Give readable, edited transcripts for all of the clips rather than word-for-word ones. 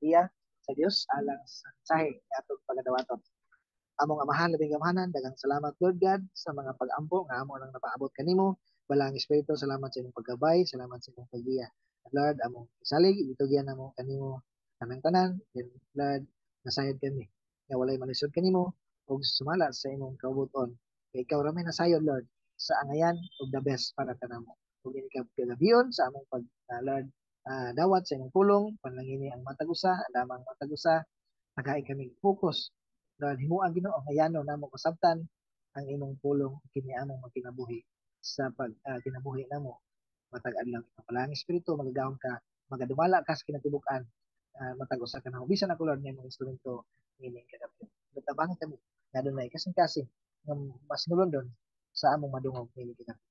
pagpasaktiya sa Dios alang sa mensahe nga atong pagadawaton. Among Amahan, labing gamhanan, daghang salamat, Lord God, sa mga pag-ampo nga amo nang napaabot kanimo. Balaang Espiritu, salamat sa imong paggabay, salamat sa imong paggiya. Lord, among isalig, itugyan namo kanimo tanang tanan. Then, Lord, nasayod kami nga walay malisod kanimo ug sumala sa imong kaubuton. Kay ikaw ra may nasayod, Lord, sa angayan ug the best para kanamo. Ug ini kagabion sa among pag Lord, dawat sa imong pulong, panalangini ang matag usa, andamang matag usa, tagai kami focus. Lord, himua, Ginoo, nga yano namo kasabtan ang imong pulong, kini among magkinabuhi sa pag kinabuhi namo matag adlaw. Balaang Espiritu, magagahom ka, magadumala ka sa kinatibuk-an matag usa kanamo. Bisan ako, Lord, nga imong instrumento niining kagabi. Tabangi kami nga dunay kasing-kasing nga mas nulondon sa among madungog niining kagabi.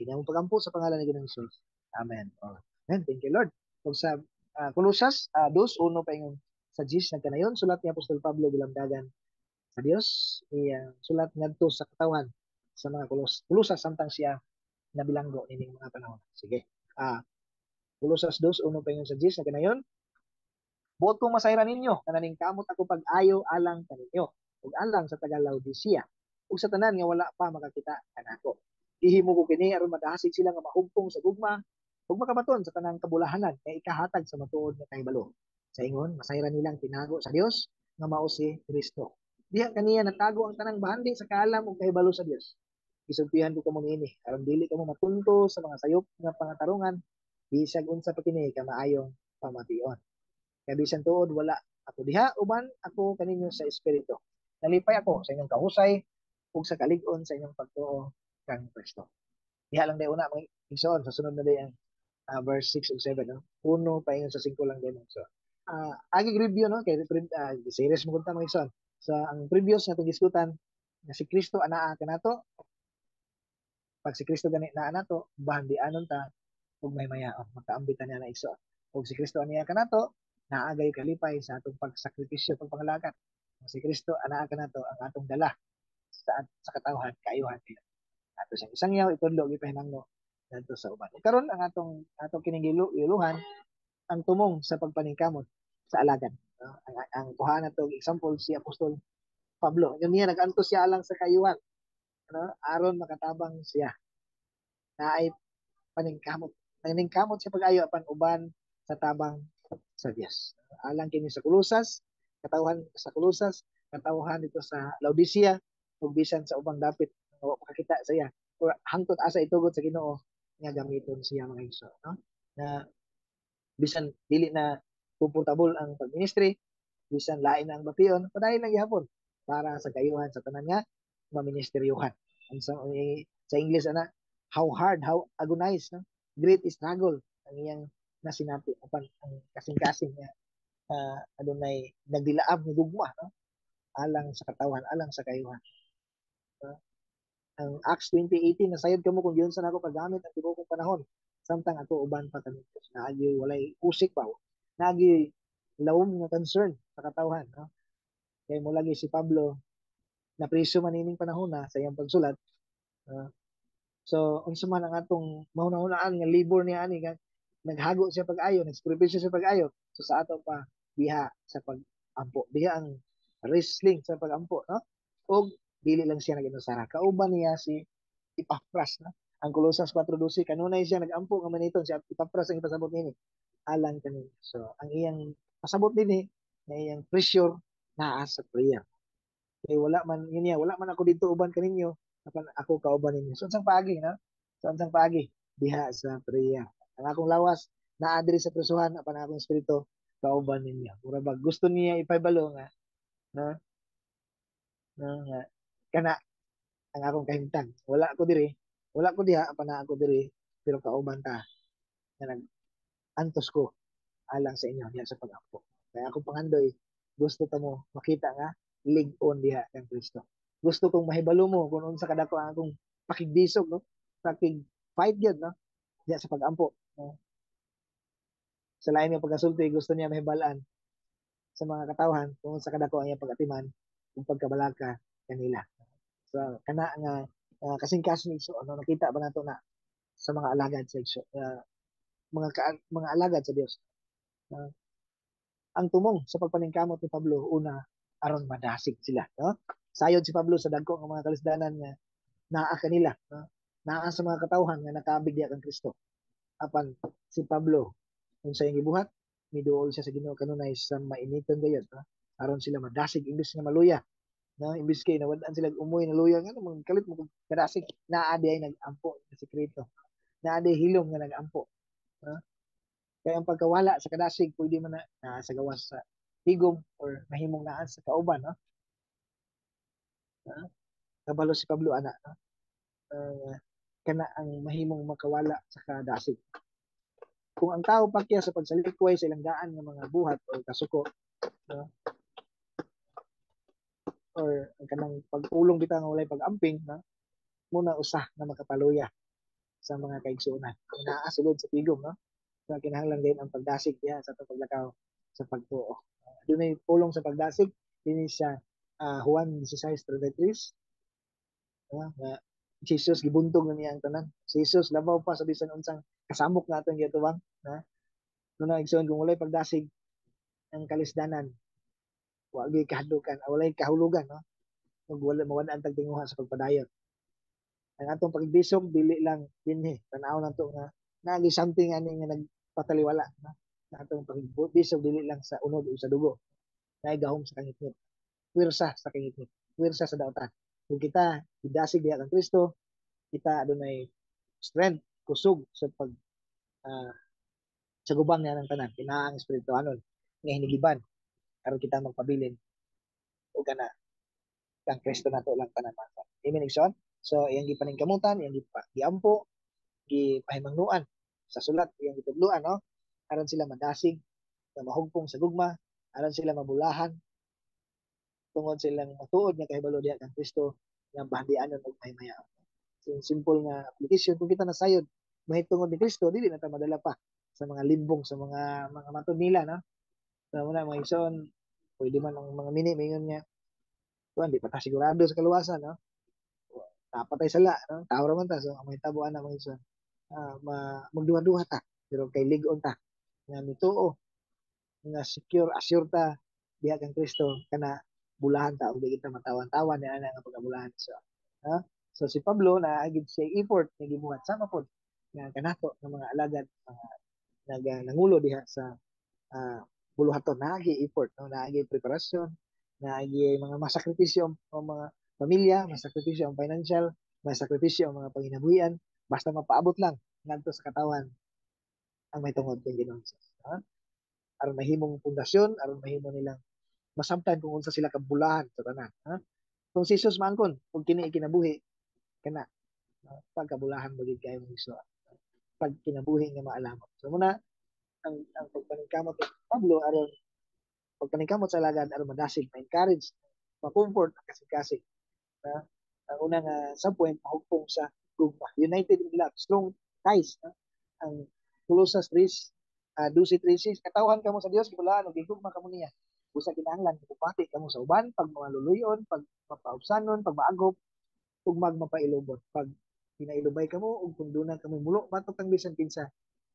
Kini among pagampo sa pangalan ni Ginoong Hesus. Amen. Oh. Amen. Thank you, Lord. Kung sa Kolosas 2:1 paingon sa diyes, nagkanayon sulat ni Apostol Pablo bilamdagan sa Dios, iyang sulat ngadto sa katawhan sa mga Kolosas samtang siya nabilanggo nining mga panahon. Sige. Kolosas 2:1 paingon sa diyes, nagkanayon, "Buot kong masayran ninyo nga naningkamot ako pag-ayo alang kaninyo ug alang sa taga Laodicea ug sa tanan nga wala pa makakita kanako. Gihimo ko kini aron madasig sila nga mahugpong sa gugma ug makabaton sa tanang kabulahanan nga ikahatag sa matuod nga kahibalo. Sa ingon, masayran nilang tinago sa Dios nga mao si Kristo. Diha kaniya natago ang tanang bahandi sa kaalam ug kahibalo sa Dios. Gisultihan ko kamo niini aron dili kamo matunto sa mga sayop nga pangatarungan, bisag unsa pa kini kamaayong pamation. Kay bisan tuod wala ako diha, uban ako kaninyo sa espiritu. Nalipay ako sa inyong kahusay ug sa kalig-on sa inyong pagtuo kang Kristo." Diha lang day una, mga igsoon, sa sunod na day ang verse 6 ug 7, no. 1 paingon sa 5 lang day, mga igsoon. Agi review, no, kay series mo kunta, mga igsoon. Sa ang previous nga atong gisgutan nga si Kristo anaa kanato, pag si Kristo gani naa nato, bahandi anon ta ug may mayaon, makaambit ta niya na, igsoon. Ug si Kristo aniya kanato, naa gay kalipay sa atong pagsakripisyo, pagpangalagat. Kung si Kristo anaa kanato, ang atong dala sa katawhan kaayuhan niya. Ato siyang isangyaw, itudlo, gipahimangno ngadto sa uban. Ug karon ang atong kining giluhan, ang tumong sa pagpaningkamot sa alagad. No? Ang kuha na to example si Apostol Pablo. Yun niya nag-antos siya alang sa kayuhan. No? Aron makatabang siya. Naay paningkamot. Naningkamot siya pag-ayo apan uban sa tabang sa Dios. Alang kini sa Kolosas, katawhan sa Kolosas, katawhan dito sa Laodicea, ug bisan sa ubang dapit nga wa makakita sa iya. Or hangtod asa itugot sa Ginoo nga gamiton siya, mga igsoon, no? Na bisan dili na komportable ang pagministry, bisan lain na ang bation, padayon lang gihapon para sa kayuhan sa tanan nga maministeryuhan. Ang sa English ana, how hard, how agonized, no? Great struggle ang iyang nasinapi apan ang kasing-kasing nga adunay nagdilaab nga gugma, no? Alang sa katawhan, alang sa kayuhan. Ang Acts 20:18, "Nasayod kamo kung giunsa nako paggamit ang tibuok kong panahon samtang ako uban pa kaninyo." Naagi walay usik pa. Naagi lawom nga concern sa katawhan, no? Kay mo lagi si Pablo na priso man ining panahon na sa iyang pagsulat. So unsa man ang atong mahuna-hunaan nga labor niya ani nga naghago siya pag-ayo, nagsakripisyo siya pag-ayo. So sa ato pa diha sa pag-ampo, diha ang wrestling sa pag-ampo, no? Og dili lang siya nag-inusara. Kauban niya si Epaphras, no? Ang Colosas 4:12, kanunay siya nag-ampo nga maniton, si Epaphras ang ipasabot nini alang kaninyo. So ang iyang pasabot nini nga iyang pressure naa sa prayer. Kay wala man yun niya, wala man ako dito uban kaninyo, apan ako kauban ninyo. So unsang paagi, no? So unsang paagi diha sa prayer. Ang akong lawas naa diri sa presuhan, apan ang akong espiritu kauban ninyo. Mura ba gusto niya ipahibalo nga, no? No, nga kana ang akong kahimtang. Wala ko diri, wala ko diha, apan naa ako diri, pero kauban ta nga nag antos ko alang sa inyo diha sa pag-ampo. Kaya akong pangandoy, gusto ta mo makita nga lig-on diha kang Kristo. Gusto kong mahibalo mo kung unsa kadako ang akong pakigbisog, no? Pakig fight gyud, no? Diha sa pag-ampo, no? Sa lain nga pagkasulti, gusto niya mahibal-an sa mga katawhan kung unsa kadako ang iyang pag-atiman ug pagkabalaka kanila. So kana nga kasing-kasing, so ano nakita ba nato na sa mga alagad sa Igso, mga alagad sa Dios. Ang tumong sa pagpaningkamot ni Pablo, una, aron madasig sila, no? Sayod si Pablo sa dagko nga mga kalisdanan nga naa kanila, no? Naa sa mga katawhan nga nakaabig diha kang Kristo. Apan si Pablo, unsa iyang gibuhat? Miduol siya sa Ginoo kanunay sa mainiton gayud, no? Aron sila madasig imbes nga maluya. No? Imbes kay nawad-an sila umoy na luya nga mga kalit mo kadasig, naa di ay nag-ampo nga sekreto. Naa di hilom nga nag-ampo. No? Kaya ang pagkawala sa kadasig pwede man na naa sa gawas sa tigom or mahimong naa sa kauban, no? No? Kabalo si Pablo ana, no? Kana ang mahimong makawala sa kadasig. Kung ang tao pakya sa pagsalikway sa ilang daan nga mga buhat o kasuko, no? Or ang kanang pagpulong bitaw nga walay pag-amping, no? Muna usa nga makapaluya sa mga kaigsuonan. Naa sulod sa tigom, no? So, kinahanglan din ang pagdasig diha sa atong paglakaw sa pagtuo. Dunay pulong sa pagdasig dinhi sa Juan 16:33, no? Nga Jesus gibuntog na niya ang tanan. Si Jesus labaw pa sa bisan unsang kasamok nga atong gituwang, no? No, igsoon, kung walay pagdasig ang kalisdanan, wa gyud kahadlukan, walay kahulugan, no? Ug wala mawad-an tag tinguha sa pagpadayon. Ang atong pagbisog dili lang dinhi, tan-aw nato nga naagi something ani nga nagpataliwala, no? Sa atong pagbisog dili lang sa unod o sa dugo, naay gahom sa kangitngit, puwersa sa kangitngit, puwersa sa daotan. Kung kita gidasig diha kang Kristo, kita adunay strength, kusog sa pag sa gubang niya ng tanan. Kinahanglan ang espirituhanon nga hinigiban aron kita magpabilin ug kana kang Kristo nato lang tanan man. Amen, igsoon? So iyang gipaningkamutan, iyang giampo, gipahimangnuan sa sulat, iyang gitudloan, no? Aron sila madasig, nga mahugpong sa gugma, aron sila mabulahan tungod silang matuod nga kahibalo diha kang Kristo nga bahadianon og mahimayaon. So, simple nga application, kung kita nasayod mahitungod ni Kristo, dili na ta madala pa sa mga limbong sa mga matod nila, no? So muna, mga igsoon, pwede man ang mga mini mingon nga kuan, di pa ta sigurado sa kaluwasan, no? Napatay sala, no? Tao ra man ta. So ang mahitabo ana, mga igsoon, magduha-duha ta, pero kay lig-on ta nga mituo nga secure, assure ta diha kang Kristo, kana bulahan ta ug di kita matawan-tawan ni ana nga pagkabulahan. So, ha? So si Pablo naagid siya effort nga gibuhat sama pod nga kanato nga mga alagad, mga nangulo diha sa buluhaton, naagi effort, no? Naagi preparasyon, naagi mga masakripisyo ang mga pamilya, masakripisyo ang financial, masakripisyo ang mga panginabuhian, basta mapaabot lang ngadto sa katawan ang may tungod kay Ginoong Jesus. Ha? Aron mahimong pundasyon, aron mahimo nilang masabtan kung unsa sila kabulahan sa tanan. Ha? Kung si Jesus maangkon ug kini ikinabuhi kana, no? Pagkabulahan bagid kayo, mga igsoon. Pag kinabuhi nga maalamon. So muna ang pagpaningkamot ni Pablo aron pagpaningkamot sa alagad aron madasig, ma-encourage, ma-comfort ang kasing-kasing. Ha? Ang unang sa point, mahugpong sa gugma. United in love, strong ties. Ha? Ang Colosas 3, 12:36, katawhan kamo sa Dios, gibulaan ug gigugma kamo niya. Busa kinahanglan mupati kamo sa uban, pag maluluyon, pag mapaubsanon, pag maagop, ug magmapailubon. Pag pinailubay kamo ug kung duna kamo mulo batok kang bisan kinsa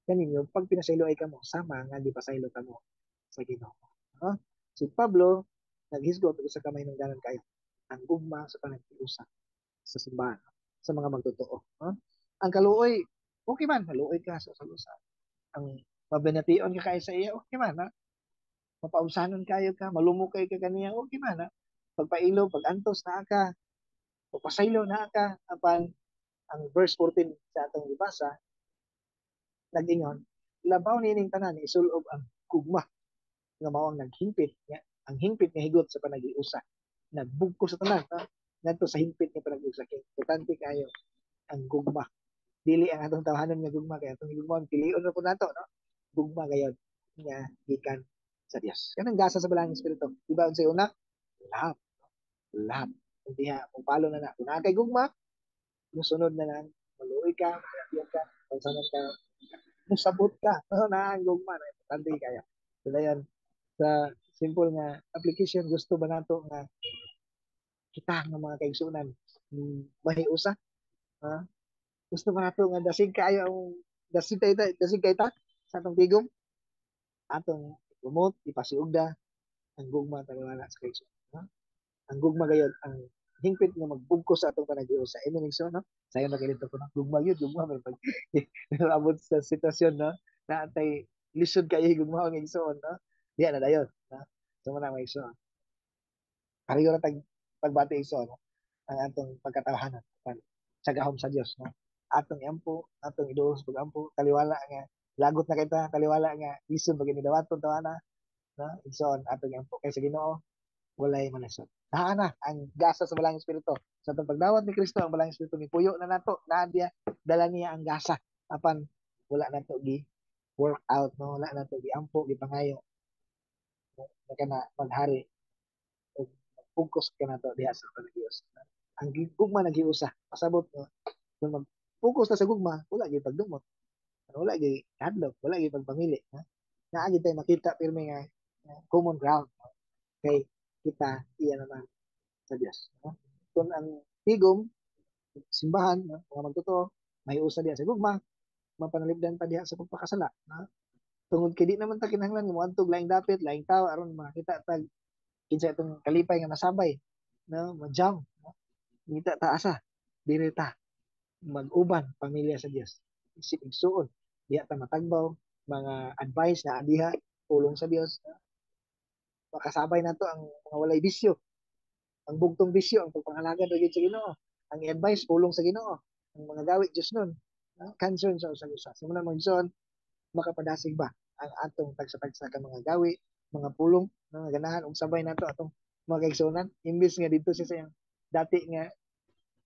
kaninyo, pag pinasaylo ay kamo sama nga gipasaylo kamo sa Ginoo. Ha? Si Pablo naghisgot og sa kamay ng danan kayo ang gugma sa panaghiusa sa simbahan, sa mga magtotoo. Ha? Ang kaluoy, okay man, maluoy ka sa usa. Ang mabination ka kay sa iya, okay man, ha? Mapaubsanon kayo ka, malumukay ka kaniya, okay man, ha? Pagpailo, pag-antos naa ka, pagpasaylo naa ka, apan ang verse 14 sa atong gibasa, nag-ingon, labaw niining tanan, isulob ang gugma, nga mao ang naghimpit, nga, ang hingpit nga higot sa panag-iusa. Nagbugko sa tanan, ha? Ngadto sa hingpit nga panag-iusa. Kay importante kayo ang gugma. Dili ang atong tawhanon nga gugma, kay atong gugma pilion ra po nato, no? Gugma gayon nga gikan sa Dios. Kanang gasa sa Balaang Espiritu. Di ba unsay una? Love. Love. Kung diha, kung palo na na. Kung naa kay gugma, musunod na lang, maluoy ka, maluoy ka, pagsanon ka, musabot ka. No, naa ang gugma, na importante kayo. So, dayon, sa simple nga application, gusto ba nato nga kita nga mga kaigsunan mahiusa? Ha? Gusto ba nato nga dasig kayo ang dasig tayo, dasig kay ta sa atong tigom? Atong I-promote, ipasiugda ang gugma, taliwala sa kaigsuonan. No? Ang gugma gayod ang hingpit nga magbugkos sa atong panaghiusa. Amen, igsoon, no? Sayon na kay ko, no? Gugma gyud, gugma, pero pag abot sa sitwasyon, no, na atay lisod kayo gugma ang igsoon, no? Diya na dayon, no? So mao na, mga igsoon. Pareho ra tag pagbati, igsoon, no? Ang atong pagkatawhanan sa gahom sa Dios, no? Atong iampo, atong iduol sa pagampo, taliwala nga lagot na kita, taliwala nga lisod ba gini dawaton tawana, no? Igsoon, atong iampo kay sa Ginoo walay malisod. Naa na ang gasa sa Balaang Espiritu. Sa atong pagdawat ni Kristo, ang Balaang Espiritu mipuyo na nato, naa diya, dala niya ang gasa. Apan wala nato gi work out, no? Wala nato gi ampo, gipangayo na kana maghari ug magfocus ka nato diha sa panaghiusa. Ang gugma naghiusa, pasabot, no? Kung mag-focus ta sa gugma, wala gyud pagdumot. Wala gyud hadlok, wala gyud pagpamili, ha? Naa gyud tay makita pirmi nga common ground, no? Kay kita iya naman sa Dios, no? Kung ang tigom simbahan, no, mga magtotoo, may usa diha sa gugma, mapanalipdan pa diha sa pagpakasala, no? Tungod kay di naman ta kinahanglan nga moadto laing dapit, laing tao aron makita tag kinsa itong kalipay nga masabay, no, ma-jam, no? Ngita ta asa diri ta mag-uban pamilya sa Dios. Isip igsuon, diha ta matagbaw mga advice na diha pulong sa Dios, no? Makasabay nato ang mga walay bisyo. Ang bugtong bisyo ang pagpangalagad ra gyud sa Ginoo. Ang i-advise pulong sa Ginoo. Ang mga gawi Dios nun, no? Concern sa usag-usa. So mao na, mga igsoon, makapadasig ba ang atong tagsa-tagsa ka mga gawi, mga pulong, no, ganahan og sabay nato atong mga kaigsuonan imbes nga dito siya sa iyang dati nga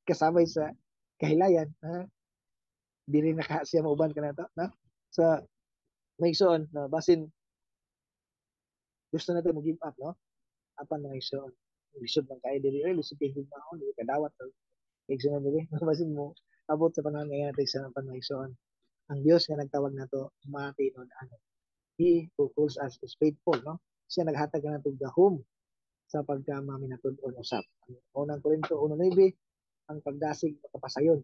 kasabay sa kahilayan, ha? Dili na ka siya mauban kanato, no? So mga igsoon, no, basin gusto nato mo give up, no? Apan, mga igsoon, lisod man kaayo diri, oy, lisod kay gugmaon, dili kadawat igsoon diri. Basin mo abot sa panahon ngayon natin sa mga igsoon, ang Dios nga nagtawag nato matinud-anon. He who calls us is faithful, no? Siya naghatag kanato gahom sa pagka maminatud-on usab. Ang Unang Korinto 1:9, ang pagdasig makapasayon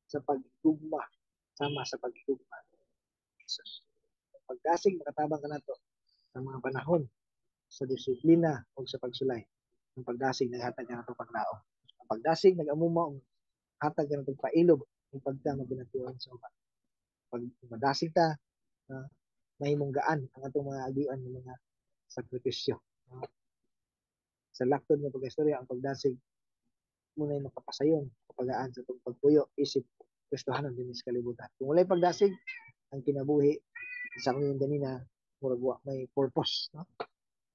sa paggugma sama sa paggugma ni Jesus. Ang pagdasig makatabang kanato sa mga panahon sa disiplina o sa pagsulay. Ang pagdasig naghatag kanato paglaom. Ang pagdasig nagamuma og hatag kanato pailob ug pagka mabinatuan sa uban. Pag madasig ta, mahimong gaan ang atong mga agian ng mga sakripisyo. Sa laktod nga pagkastorya, ang pagdasig muna'y makapasayon, kapagaan sa atong pagpuyo isip Kristohanon dinhi sa kalibutan. Kung walay pagdasig, ang kinabuhi sa akong ganina murag wa may purpose, no?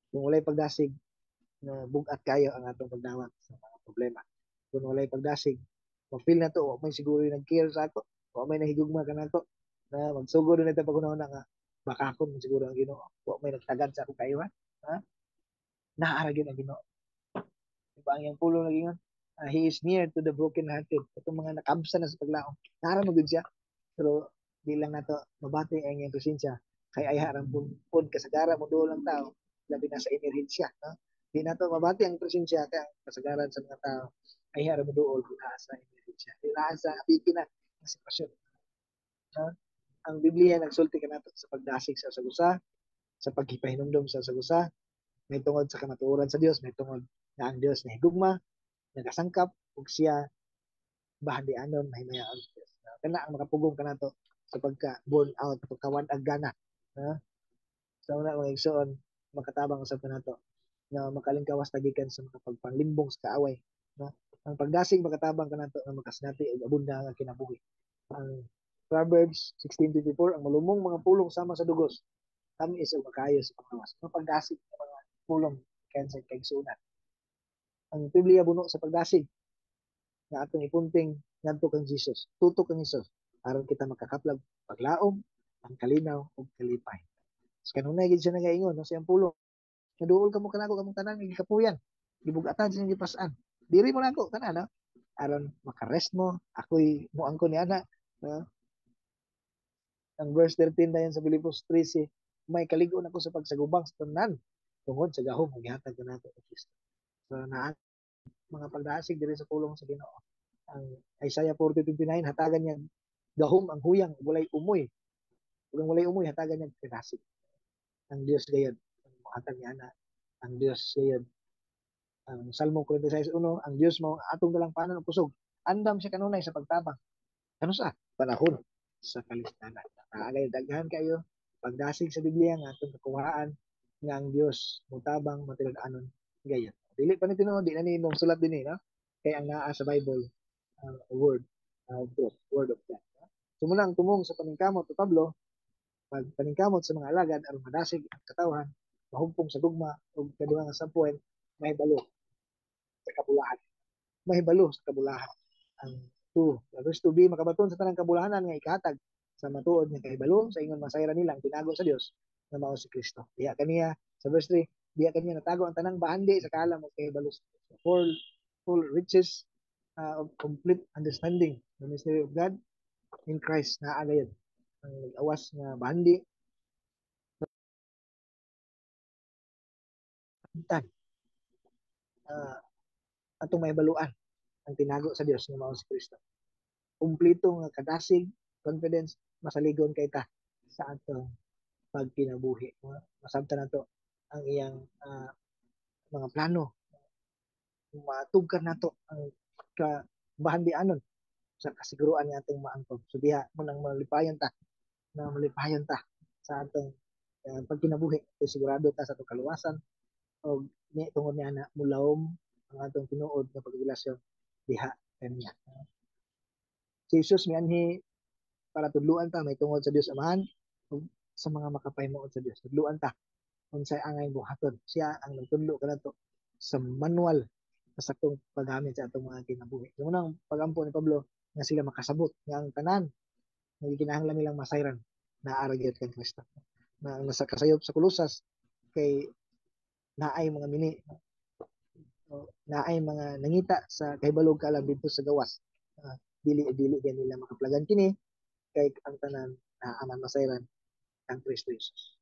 Kung walay pagdasig, na bug-at kayo ang atong pagdawat sa mga problema. Kung walay pagdasig, ma-feel na to, wa may siguro yung nag-care sa ako, wa may nahigugma kanato, na magsugod na ito pag nga baka ako man siguro ang Ginoo, wa may nagtagad sa akong kayuhan, ha? Naa ra gyud ang Ginoo. Diba ang iyang pulong nagingon? He is near to the broken hearted. Itong mga nakabsa na sa paglaom. Naa ra man gyud siya. Pero di lang nato mabati ang iyang presensya kay ay harang pun, pun kasagara mo duol ang tao, labi na sa emerhensya, no? Di nato mabati ang presensya kay ang kasagaran sa mga tao ay harang mo duol naa sa emerhensya. Di naa sa apiki na ang sitwasyon. No? Ang Biblia nagsulti kanato sa pagdasig sa usag-usa, sa paghipahinumdom sa usag-usa, may tungod sa kamatuoran sa Dios, may tungod na ang Dios nahigugma, nagasangkap ug siya bahandianon, mahimayaon sa Dios. Kana ang makapugong kanato sa pagka burn out, pagkawad ang gana. Ha? Sa una, mga igsoon, makatabang usab kanato nga makalingkawas ta gikan sa mga pagpanglimbong sa kaaway. No? Ang pagdasig makatabang kanato nga makasinati og abunda nga kinabuhi. Ang Proverbs 16:24, ang malumong mga pulong sama sa dugos, tamis ug makaayo sa panglawas. Ang pagdasig ng mga pulong gikan sa kaigsuonan. Ang Biblia buno sa pagdasig nga atong ipunting ngadto kang Jesus, tutok kang Jesus aron kita makakaplag paglaom, ang kalinaw ug kalipay. So, kanunay gid siya nagaingon, no, sa iyang pulong. Naduol kamo kanako kamong tanan nga gikapuyan, gibugatan sa inyong gipas-an. Diri mo nako kana, no? Aron makarest mo, ako'y muangko ni ana, no? Ang verse 13 dayon sa Filipos 13, may kalig-on ako sa pagsagubang sa tanan tungod sa gahom nga gihatag kanato ni Kristo. So naa mga pagdasig diri sa pulong sa Ginoo. Ang Isaiah 40:29, hatagan niya gahom ang huyang walay umoy. Ug ang walay umoy hatagan niya kadasig. Ang Dios gayud Muhatag niana ang Dios gayud. Ang Salmo 46:1, ang Dios mao ang atong dalangpanan ug kusog. Andam siya kanunay sa pagtabang. Kanusa? Panahon sa kalisdanan. Naagay daghan kayo pagdasig sa Biblia nga atong kakuhaan nga ang Dios motabang matilod-anon gayon. Dili pa ni tinuod, di na ni imong sulat dinhi, no? Kay ang naa sa Bible, word of truth, word of God. No? So muna ang tumong sa paningkamot ni Pablo, pagpaningkamot sa mga alagad aron madasig ang katawhan, mahumpong sa gugma ug kaduha nga sampuhen, mahibalo sa kabulahan. Mahibalo sa kabulahan. Ang 2, verse 2b, makabaton sa tanang kabulahanan nga ikahatag sa matuod nga kahibalo sa ingon masayran nila ang tinago sa Dios nga mao si Kristo. Diha kaniya sa verse 3, diha kaniya natago ang tanang bahandi sa kaalam ug kahibalo sa Kristo. Full full riches of complete understanding, the mystery of God in Christ, naa gayud ang nag-awas nga bahandi tan atong mahibaluan ang tinago sa Dios nga mao si Kristo. Kumpleto nga kadasig, confidence, masaligon kay ta sa atong pagkinabuhi. Masabtan nato ang iyang mga plano. Matugkar nato ang kabahandianon sa kasiguruan nga atong maangkop. So diha mo nang malipayon ta, na malipayon ta sa atong pagkinabuhi. Kay sigurado ta sa atong kaluwasan og ni tungod niya na mulawom ang atong tinuod nga pagrelasyon diha kaniya. Si Jesus mianhi para tudluan ta may tungod sa Dios Amahan ug sa mga makapahimuot sa Dios. Tudluan ta unsay angay buhaton. Siya ang nagtudlo kanato sa manual sa saktong paggamit sa atong mga kinabuhi. So munang pagampo ni Pablo nga sila makasabot nga ang tanan nga gikinahanglan nilang masayran naa ra gyud kang Kristo. Na ang nasa kasayop sa Kolosas kay naay mga mini, naay mga nangita sa kahibalog kaalam didto sa gawas. Dili dili gyud nila makaplagan kini kay ang tanan naa man masayran kang Kristo Jesus.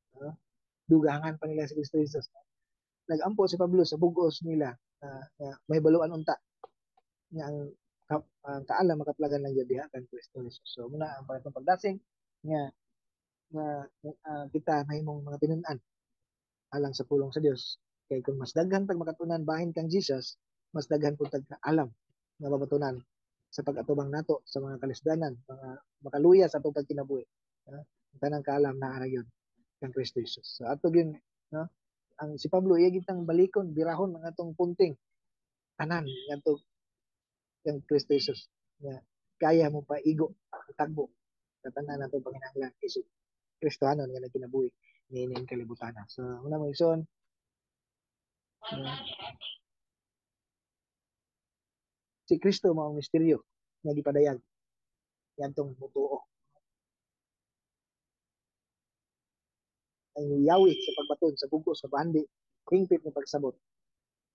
Dugangan pa nila si Kristo Jesus. Nagampo si Pablo sa bugos nila na may baluan unta nga ang kaalam makaplagan lang gyud diha kang Kristo Jesus. So muna ang pangatong pagdasig nga nga kita mahimong mga tinun-an alang sa pulong sa Dios. Kay kung mas daghan tag makatunan bahin kang Jesus, mas daghan pud tag kaalam nga mabatunan sa pag-atubang nato sa mga kalisdanan, mga makaluya sa atong pagkinabuhi. Ang tanang kaalam naa ra gyud kang Kristo Jesus. So ato gyud, no? Ang si Pablo iya gitang balikon, birahon ang atong punting tanan ngadto kang Kristo Jesus nga kaya mo paigo, tagbo sa tanan natong panginahanglan isip Kristohanon nga nagkinabuhi niining kalibutan. So una mo igsoon, si Kristo mao ang misteryo nga gipadayag ngadtong mutuo. Ang yawi sa pagbaton sa bugos sa bahandi, hingpit ni pagsabot.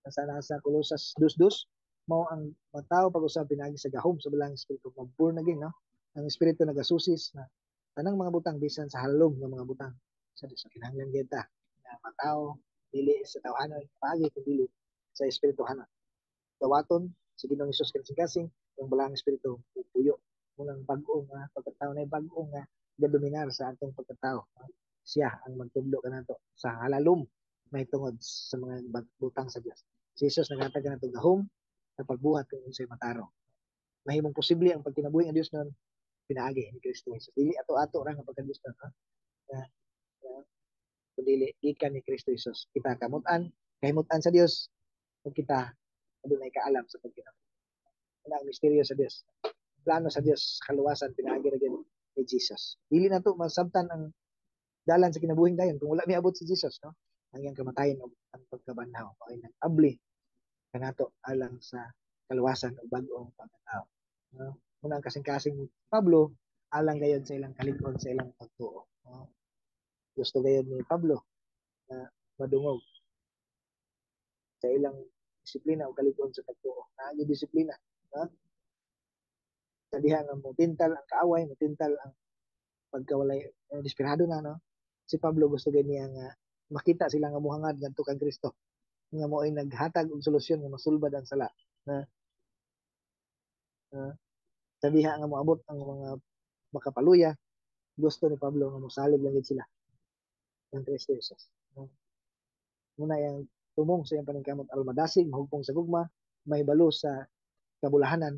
Nasa nasa Kolosas 2:2, mao ang matawo pag-usab pinaagi sa gahom sa Balaang Espiritu. Mag-born again, no? Ang Espiritu nagasusis na tanang mga butang bisan sa halom ng mga butang sa Dios. Kinahanglan gyud ta na matawo dili sa tawhanon paagi kun dili sa espirituhanon. Dawaton si Ginoong Hesus kasing-kasing ang Balaang Espiritu pupuyo munang bag-o nga pagkatao na bag-o nga gadominar sa atong pagkatao. Siya ang magtudlo kanato sa halalom may tungod sa mga butang sa Dios. Si Jesus naghatag kanato gahom sa pagbuhat kung unsay matarong. Mahimong posible ang pagkinabuhi ng Dios nun pinaagi ni Kristo Jesus. Dili ato-ato ra nga pagka-Dios nun, ha? Na, kundi gikan ni Kristo Jesus. Kita kamutan, kahimutan sa Dios ug kita adunay kaalam sa pagkinabuhi. Ana ang misteryo sa Dios. Plano sa Dios sa kaluwasan pinaagi ra gyud ni Jesus. Dili na to masabtan ang dalan sa kinabuhing dayon kung wala miabot si Jesus, no? Ang iyang kamatayon ug ang pagkabanhaw mao nag-abli kanato alang sa kaluwasan ug bag-ong pagkatao. No? Muna ang kasing-kasing ni Pablo alang gayod sa ilang kalig-on sa ilang pagtuo. No? Gusto gayod ni Pablo na madungog sa ilang disiplina o kalig-on sa pagtuo. Naagi disiplina, no? Sa diha nga motintal ang kaaway, motintal ang pagkawalay, desperado na, no? Si Pablo gusto gayud niya nga makita sila nga muhangad ngadto kang Kristo nga mo'y naghatag og solusyon nga masulbad ang sala, na sa diha nga moabot ang mga makapaluya, gusto ni Pablo nga mosalig lang gid sila ng Kristo Jesus, no? Muna yang tumong sa iyang paningkamot aron madasig, mahugpong sa gugma, mahibalo sa kabulahanan,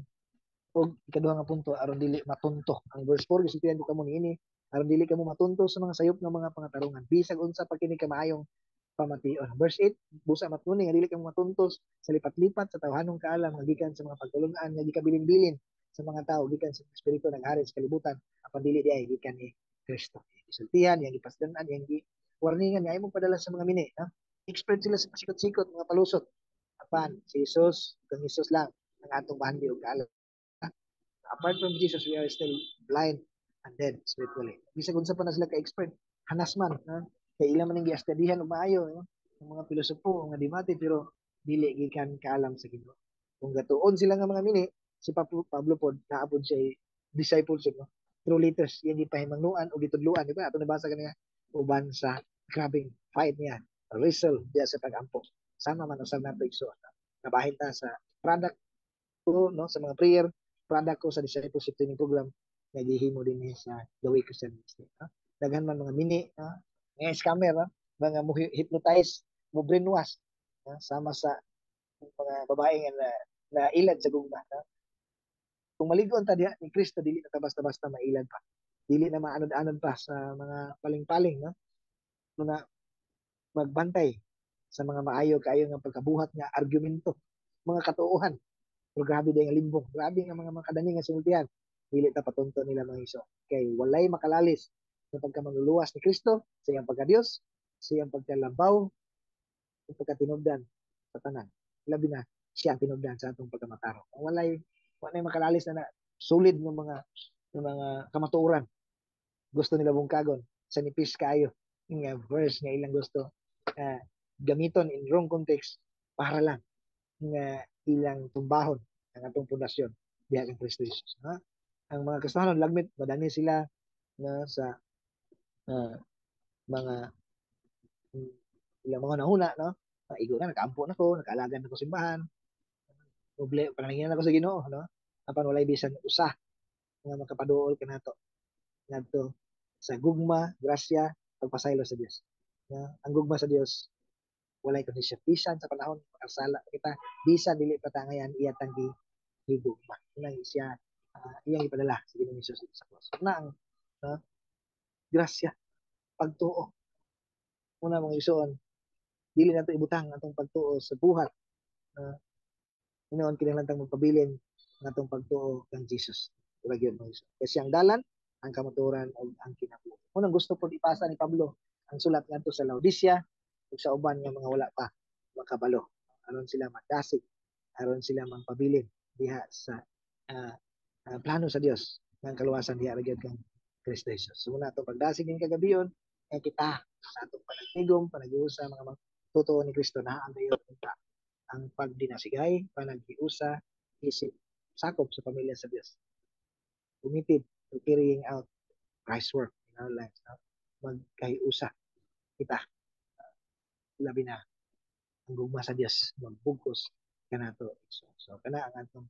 ug ikaduha nga punto, aron dili matunto. Ang verse 4, gisultihan ko kamo niini aron dili kamo matunto sa mga sayop nga mga pangatarungan, bisag unsa pa kini kamaayong pamation. Verse 8, busa matnuni nga dili kamo matunto sa lipat-lipat sa tawhanong kaalam nga gikan sa mga pagtulun-an nga gikabilin-bilin sa mga tao gikan sa espiritu naghari sa kalibutan, apan dili diay gikan ni Kristo. Gisultihan, yang gipasdanan, yang gi warningan nga imong padala sa mga mini, no? Expert sila sa pasikot-sikot, mga palusot. Apan si Jesus, kang Jesus lang ang atong bahandi og kaalam. Apart from Jesus, we are still blind and dead spiritually. Bisag unsa pa na sila ka-expert, hanas man, no? Kay ilang man ning giastadihan og maayo, no? Ang mga pilosopo nga dimati, pero dili gikan kaalam sa Ginoo. Kung gatuon sila nga mga mini, si Pablo pod naa pod siya discipleship, no? True letters iyang gipahimangnuan o gitudluan, di ba? Ato nabasa kaniya uban sa grabeng fight niya, wrestle diya sa pag-ampo. Sama man usab nato, igsoon. Nabahin ta sa product ko, no, sa mga prayer, product ko sa discipleship training program nga gihimo din ni sa The Way Christian Ministry. No? Daghan man mga mini, no? Mga scammer, no? Mga mo hypnotize, mo brainwash, no? Sama sa mga babae nga na ilad sa gugma. No? Kung maligo ta diha ni Kristo, dili na ta basta-basta mailad pa. Dili na maanod-anod pa sa mga paling-paling, no? Muna magbantay sa mga maayo kaayo nga pagkabuhat nga argumento, mga katuohan. Pero grabe din ang limbong, grabe nga mga makadani nga sinultihan. Dili ta patunto nila, mga igsoon. Kay walay makalalis sa pagkamanluluwas ni Kristo, sa iyang pagka-Dios, sa iyang pagkalabaw, sa pagkatinubdan sa tanan. Labi na siya ang tinubdan sa atong pagkamatarong. Walay makalalis na solid ng mga kamatuoran. Gusto nila bungkagon sa nipis kaayo nga verse nga ilang gusto gamiton in wrong context para lang nga ilang tumbahon ang atong pundasyon diha kang Kristo Jesus. Ha? Ang mga Kristiyano lagmit madani sila na sa mga ilang mga nahuna, no? Igo na, nakaampo na ko, nakaalagad na ko simbahan. Doble panalangin na ko sa Ginoo, no? Apan walay bisan usa nga makapaduol kanato ngadto sa gugma, grasya, pagpasaylo sa Dios. No? Ang gugma sa Dios walay kondisyon. Bisan sa panahon makasala kita, bisan dili pa ta ngayan, iya tang gihigugma. Unang siya iyang ipadala sa Ginoong Hesus sa cross. Una ang, no, grasya, pagtuo. Una, mga igsoon, dili nato ibutang atong pagtuo sa buhat. Hinuon kinahanglan tang magpabilin ang atong pagtuo kang Jesus. Ura gyud, mga igsoon. Kasi ang dalan, ang kamatuoran ug ang kinabuhi. Unang gusto pod ipasa ni Pablo ang sulat ngadto sa Laodicea ug sa uban nga mga wala pa makabalo, aron sila madasig, aron sila magpabilin diha sa plano sa Dios ng kaluwasan diha ra gyud kang Kristo Jesus. So muna atong pagdasig ning kagabion kay kita sa atong panagtigom, panaghiusa, mga totoo ni Kristo na ang dayon ang pagdinasigay, panaghiusa isip sakop sa pamilya sa Dios. Committed to carrying out Christ's work in our lives. No? Magkahiusa kita. Labi na ang gugma sa Dios magbugkos kanato. So kana ang atong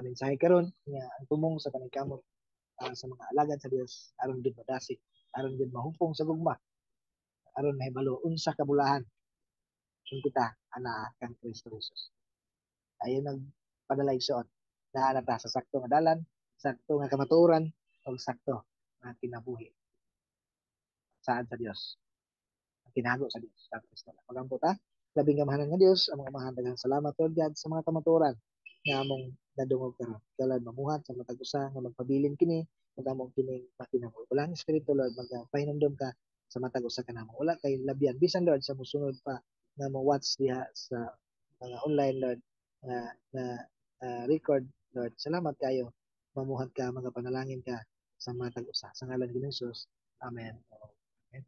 mensahe karon nga ang tumong sa paningkamot sa mga alagad sa Dios aron gid madasig, aron gid mahupong sa gugma, aron mahibalo unsa kabulahan kung kita anaa kang Kristo Jesus. Ayo nagpadala, igsoon. Naa na ta sa sakto nga dalan, sakto nga kamatuoran, ug sakto nga kinabuhi. Saad sa Dios. Ang tinago sa Dios sa Kristo. Magampo ta. Labing gamahanan nga Dios, ang mga amahan, daghang salamat, Lord God, sa mga kamatuoran nga among nadungog karon. Ikaw mamuhat sa matag usa nga magpabilin kini ug among kining makinabuhi. Walang Espiritu, Lord, magpahinumdom ka sa matag usa kanamo. Wala kay labyan bisan, Lord, sa mosunod pa nga mo watch diha sa mga online, Lord, na record, Lord. Salamat kayo. Mamuhat ka, mga panalangin ka sa matag usa. Sa ngalan ni Jesus. Amen. Amen.